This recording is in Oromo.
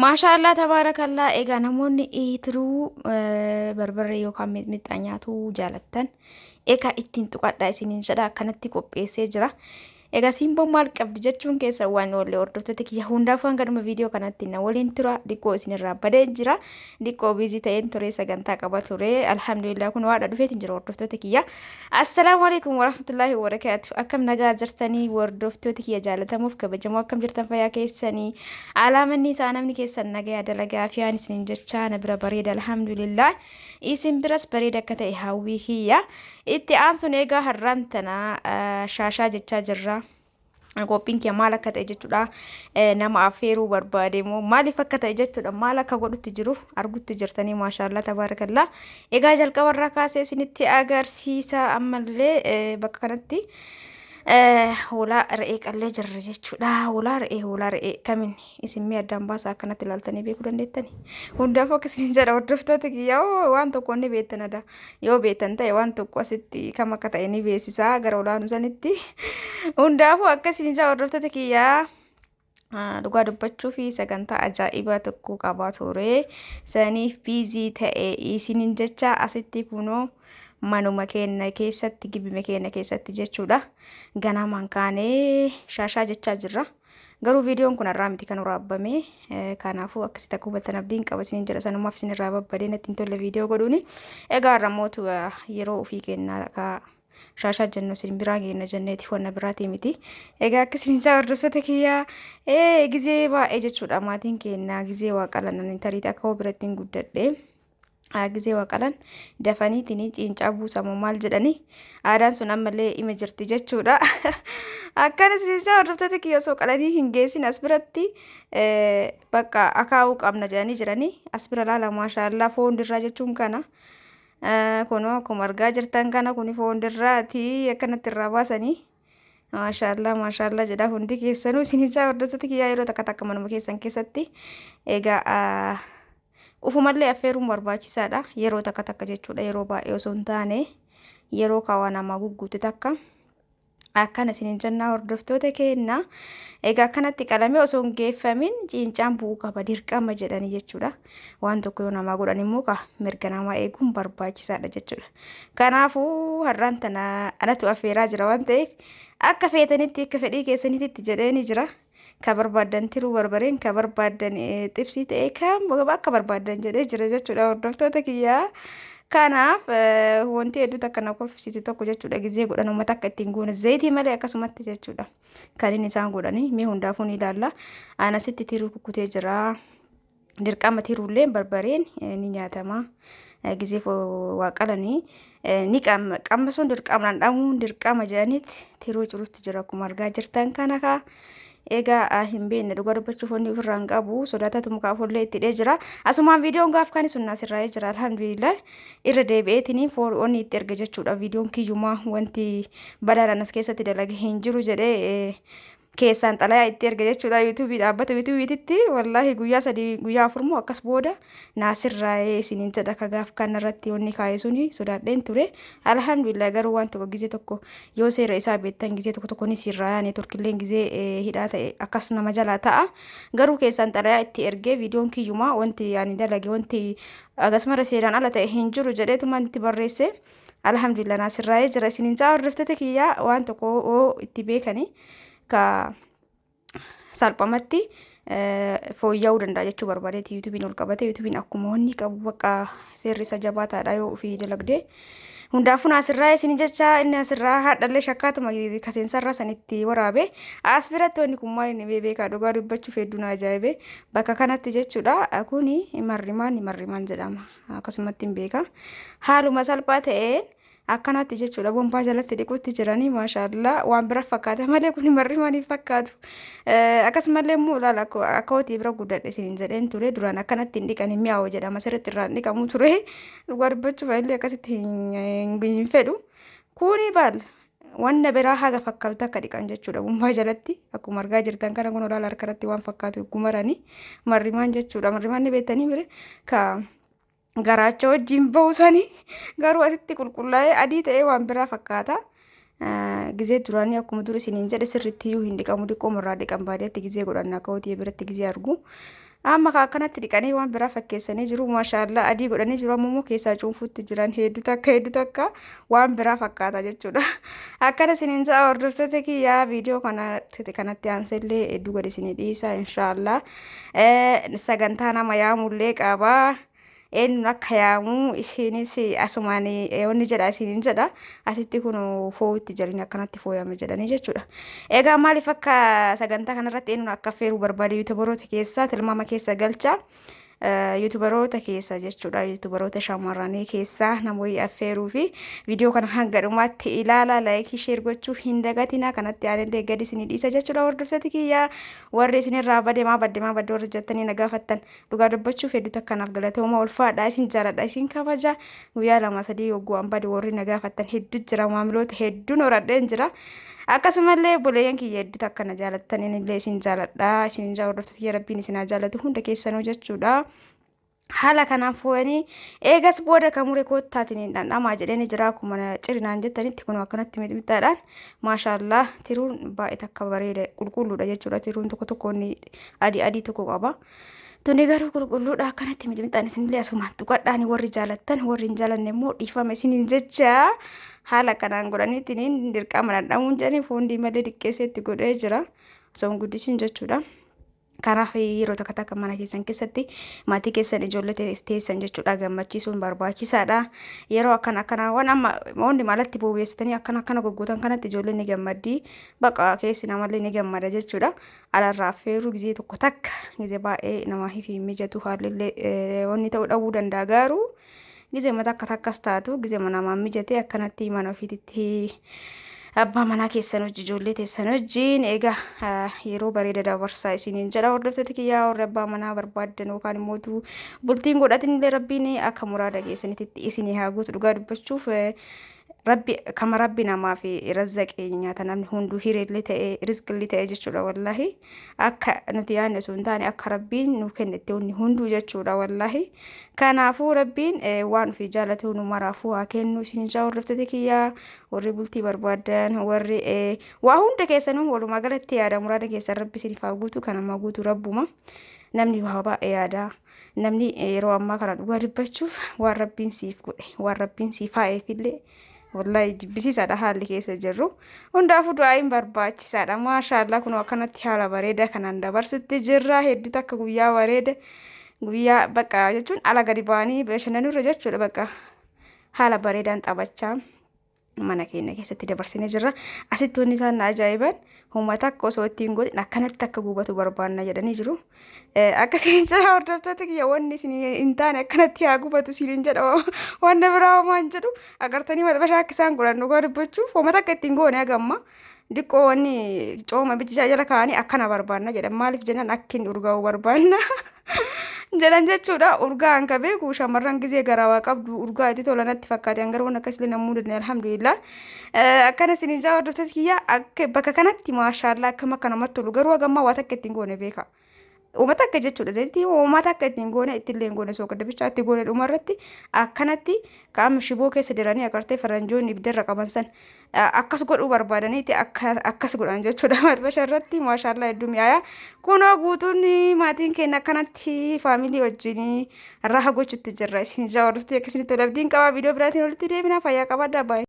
Maashaa Allah tabaarakallaa. Egaa namoonni tiruu barbarree yookaan mixmixaa nyaatuu jaalattan egaa ittiin tuqadhaa isiniin jedha, akkanatti qopheessee jira. Egaa simboon maal qabdi jechuun keessa waan oolle, hordoftoota kiyya, hundaafuu hanga dhuma viidiyoo kanatti na waliin tura. Diqqoo isinirraa badee jira. Diqqoo busy ta'een ture, sagantaa qaba ture. Alhamdulillah, kun waadha dhufeetiin jira, hordoftoota kiyya. Assalaamu alaikum warahmatullahi wabarakaatu. Akkam nagaa jirtanii, hordoftoota kiyya jaallatamuuf kabajamoo? Akkam jirtan, fayyaa keessanii? Alaamanni isaa namni keessan nagayaa dalagaa fiyaan isinin jechaa, na bira bareeda, alhamdulillah. Isin biras bareeda akka ta'e hawwii kiyya. Itti aansuun egaa har'aan tana shaashaa jechaa jirra. Qophiin kiyya maal akka ta'e jechuudha. Nama affeeruu barbaade moo maaliif akka ta'e jechuudha. Maal akka godhutti jiru argutti jirtanii, maashaallah tabaarakallaa. Egaa jalqabarraa kaasee isinitti agarsiisa, ammallee bakka kanatti hoolaa re'ee qallee jirra jechuudha. Hoolaa re'ee, hoolaa re'ee kamin isin mee addaan baasaa, akkanatti ilaaltanii beekuu dandeettani. Hundaafuu akka isin jedha, hordoftoota kiyya, waan tokko ni beektan ada. Yoo beektan ta'e waan tokko asitti kam akka ta'e ni beeksisaa gara olaanu sanitti. Hundaafuu akka isin jedha, hordoftoota kiyyaa, dhugaa dubbachuu fi sagantaa ajaa'ibaa tokko qabaa ture. Saniif busy ta'e isinin jecha, asitti kunoo manuma keenya keessatti, gibbime keenya keessatti jechuudha. Ganamaan kaanee shaashaa jechaa jirra. Garuu viidiyoon kun har'aa miti kan waraabame. Kanaafuu akkasitti akka hubattan abdiin qaba isinin jedha. Sanumaaf isinirraa babbadee natti hin tolle viidiyoo godhuuni. Egaa har'a mootu yeroo ofii kennaa ka shaashaa jennu isin biraa geenna jenneeti, wanna biraatii miti. Egaa akkasiin jaa, hordoftoota kiyyaa, gizee baay'ee jechuudha maatiin keenya gizee waa qalan, tariitii akka hoo biratti hin guddadhe. Gizee waa qalan dafaniitiin ciincaa buusamu maal jedhanii, aadaan sun ammallee ima jirti jechuudha. Akkanas jecha, hordoftoota kiyya, osoo qalanii hin geessin as biratti bakka akaa'uu qabna jedhanii jiranii as bira laala, maashaallaa, foon dirraa jechuun kana. Kunoo akkuma argaa jirtan kana, kuni foon dirraati, akkanatti irraa baasanii. Maashaallaa maashaallaa jedha hundi keessanuu isin ijaa, hordoftoota kiyyaa, yeroo takka takka manuma keessan keessatti egaa ufumallee affeeruun barbaachisaadha, yeroo takka takka jechuudha, yeroo baay'ee osoo hin taane, yeroo kaawaa namaa gugguute takka. Akkana isinin jennaa, hordoftoota keenya, egaa akkanatti qalamee osoo hin geeffamin ciincaan bu'uu qaba dirqama jedhanii jechuudha. Waan tokko yoo namaa godhan immoo ka mirga namaa eeguun barbaachisaadha jechuudha. Kanaafuu har'aan tana anatu affeeraa jira waan ta'eef, akka feetanitti, akka fedhii keessanitti jedheeni jira. Ka barbaaddan tiruu barbareen, ka barbaaddan xibsii ta'e, kan akka barbaaddan jedhee jira jechuudha, hordoftoota kiyyaa. Kanaaf wanti hedduu takka na kolfisiise tokko jechuudha, gizee godhan uummata akka ittiin goone zayitii malee akkasumatti jechuudha. Kan inni isaan godhanii mee hundaafuu ni ilaalla. Anasitti tiruu kukkutee jira. Dirqama tiruulleen barbareen ni nyaatama. Gizee waa qalanii ni qammasuun dirqama, dhandhamuun dirqama jedhanitti tiruu cirutti jira akkuma argaa jirtan kana kaa. Egaa hin beekne, dhugaa dubbachuuf wanni ofirraa hin qabu, sodaatatu muka afullee itti hidhee jira. Asumaan viidiyoon gaaf kan sun asirraa'ee jira, alhamdulillah. Irra deebi'eetiin foor wanni itti erge jechuudha, viidiyoon kiyyumaa wanti badaan anas keessatti dalage hin jiru jedhee keessaan xalayaa itti erge jechuudha yuutuubii, dhaabbata yuutuubiititti. Wallaahi guyyaa 3, guyyaa 4 moo akkas booda naasirraa'ee isiniin jedha. Ka gaaf kan irratti wanni kaa'e suni sodaadheen ture, alhamdulillah. Garuu waan tokko gizee tokko yoo seera isaa beektan, gizee tokko tokko ni sirraayaa, neetworkilleen gizee hidhaa ta'e akkas nama jalaa ta'a. Garuu keessaan xalayaa itti ergee, viidiyoon kiyyumaa, wanti ani dalage, wanti akkasumarra seeraan ala ta'e hin jiru jedheetuma itti barreesse, alhamdulillah, naasirraa'ee jira isiniin ja'a, hordoftoota kiyyaa. Waan tokko oo itti beekanii ka salphamatti fooyya'uu danda'a jechuu barbaadeeti. Yuutuubiin ol qabate, yuutuubiin akkuma wanni qabu bakka seerri isa jabaataadha yoo ofii dalagde. Hundaafuu asirraa isin jecha, inni asirraa haadhallee shakkaatuma kaseensarraa sanitti waraabe. As biratti wanni kun maal inni beekaa, dhugaa dubbachuuf hedduu na ajaa'ibe bakka kanatti jechuudha. Kuni marrimaan, marrimaan jedhama, akkasumatti hin beeka. Haaluma salphaa ta'een akkanatti jechuudha bombaa jalatti dhiquutti jiranii, maashaallaa. Waan bira fakkaata malee kun marrimaan hin fakkaatu. Akkasumallee immoo ilaala, akka hootii bira guddadhe isin jedheen ture, duraan akkanatti hin dhiqan, hin mi'aawu jedhama, sirriitti irraan dhiqamu ture. Dhugaa dubbachuuf illee akkasitti hin fedhu. Kuni baal wanna biraa haga fakkaatu takka dhiqan jechuudha bombaa jalatti, akkuma argaa jirtan kana. Kun olaala harkarratti waan fakkaatu gumaranii marrimaan jechuudha. Marrimaan ni beektanii mire, ka garaacha wajjin bahu sanii, garuu asitti qulqullaa'ee adii ta'ee waan biraa fakkaata. Gizee duraanii akkuma dur isiniin jedhe sirriitti iyyuu hin dhiqamu, xiqqoo irraa dhiqan baadiyyaatti gizee godhan akka hootii biratti gizee argu. Amma ka akkanatti dhiqanii waan biraa fakkeessanii jiru. Maashaallaa adii godhanii jiru. Amma immoo keessaa cuunfuutti jiran hedduu takka hedduu takka waan biraa fakkaata jechuudha. Akkana isiniin ja'a hordoftoota kiyyaa viidiyoo kanatti aansellee hedduu gadi isinii dhiisa inshaallah. Sagantaa nama yaamullee qaba. Eenyuun akka yaamu isinis asumaan wanni jedha isiniin jedha. Asitti kun foo'utti jiranii akkanatti fooyame jedhanii jechuudha. Egaa maaliif akka sagantaa kanarratti eenyuun akka affeeruu barbaade yuutubaroota keessaa tilmaama keessa galcha. Yuutubaroota keessa jechuudha. Yuutubaroota shamarranii keessaa namoonni affeeruu fi viidiyoo kana hanga dhumaatti ilaala laayikii sheer gochuu hin dagatina. Kanatti aanillee gadi isinii dhiisa jechuudha hordoftoota kiyyaa. Warri isinirraa bade maa badde maa badde warri jettanii na gaafattan Dhugaa dubbachuuf hedduu takka naaf galatooma ulfaadha isin jaaladha isin kabaja guyyaa lama sadii yogguu an bade warri na gaafattan hedduu jira maamiloota hedduun horadheen jira akkasumallee obboleeyyan kiyya hedduu takka na jaalattan inillee isin jaaladha isin jaa hordoftoota kiyya rabbiin isin haa jaalatu hunda keessanuu jechuudha. Haala kanaan fooyanii eegas booda kan mure koottaatiin hin dhandhamaa jedheen jira akkuma cirinaan jettanitti kun akkanatti mixmixaadhaan maashaallah tiruun baay'ee takka bareeda qulqulluudha jechuudha tiruun tokko tokko inni adii adii tokko qaba. Tuni garuu qulqulluudha akkanatti mixmixaan isinillee asumaan tuqadhaan warri jaalattan warri hin jaalanne immoo dhiifama isiniin jecha haala kanaan godhaniitiin dirqama dhandhamuun jedhanii foon diimallee diqqeessee itti godhee jira. Osoo hin guddisiin jechuudha. Kanaaf yeroo takka takka mana keessan keessatti maatii keessan ijoollee teessan jechuudha gammachiisuun barbaachisaadha. Yeroo akkana akkanaa waan amma wanni maalatti bobeessitanii akkana akkana goggootan kanatti ijoolleen ni gammaddi. Baqa keessi namallee ni gammada jechuudha. Alarraa affeeruu gizee tokko takka gizee baay'ee namaa hin mijatu haalillee wanni ta'uu dhabuu danda'a garuu gizee mata akka takkas taatu gizee namaan mijate akkanatti mana ofiititti abbaa manaa keessan hojii ijoollee teessan wajjin egaa yeroo bareeda dabarsaa isiniin jedha hordoftoota kiyyaa warri abbaa manaa barbaaddan yookaan immoo bultiin godhatin illee rabbiin akka muraada keessanitti isinii haa guutu dhugaa dubbachuuf Rabbi kama rabbi namaaf razzaqe nyaata namni hunduu hireellee ta'e rizqillee ta'e jechuudha wallaahi akka nuti yaadne osoo hin taane akka rabbiin nu kennetti wanni hunduu jechuudha wallaahi kanaafuu rabbiin waan ofii jaalatu nu maraafuu haa kennu isin jaa hordoftoota kiyyaa warri bultii barbaadan warri waa hunda keessanuu walumaa galatti yaada muraada keessan rabbi isiniif haa guutu kan ammaa guutu rabbuma namni waa baay'ee yaada. Namni yeroo ammaa kana dhugaa dubbachuuf waan rabbiin siif godhe waan rabbiin siif haa'eefillee wallaahi jibbisiisaadha haalli keessa jirru. Hundaafuu du'aa'iin barbaachisaadha. Maashaallaa kun akkanatti haala bareedaa kanaan dabarsutti jirra. Hedduu takka guyyaa bareeda guyyaa bakka jechuun ala gadi ba'anii bashannanurra jechuudha bakka haala bareedaan taphachaa. Mana keenya keessatti dabarsinee jirra. Asitti wanni isaan na ajaa'iban homa takka osoo ittiin godhin akkanatti akka gubatu barbaanna jedhanii jiru. Akkasiin jira hordoftoota kiyya wanni isin hin taane akkanatti haa gubatu isiniin jedha wanna biraa homaa hin jedhu agartanii maxxashaa akka isaan godhan dhugaa dubbachuuf homa takka ittiin goone haga ammaa. Diqqoo wanni cooma bichaa jala kaa'anii akkana barbaanna jedhan maaliif jennaan akka inni urgaa'u barbaanna jedhan jechuudha. Urgaan ka beeku shamarran gizee garaa waa qabdu urgaa itti tola natti fakkaate hangaruu waan akkasiillee namuu danda'e alhamdulillah. Akkana isiniin jaa hordoftoota kiyya akka bakka kanatti maashaallaa akkam akka namatti tolu garuu hagammaa waa takka ittiin goone beeka. Uummata akka jechuudha. Zayitii uummata akka ittiin goone ittillee hin goone soogidda bichaa itti goone dhuma irratti akkanatti qaama shiboo keessa diranii agartee faranjoonni ibiddarra qaban san akkas godhuu barbaadaniiti akkas godhan jechuudha. Maxxasha irratti maashaallaa hedduu mi'aaya. Kunoo guutuun maatiin keenya akkanatti faamilii wajjin raha gochutti jirra. Isin jaa hordoftii akkasinitti wal abdiin qaba. Viidiyoo biraatiin walitti deebina. Fayyaa qabaadhaa baay'ee.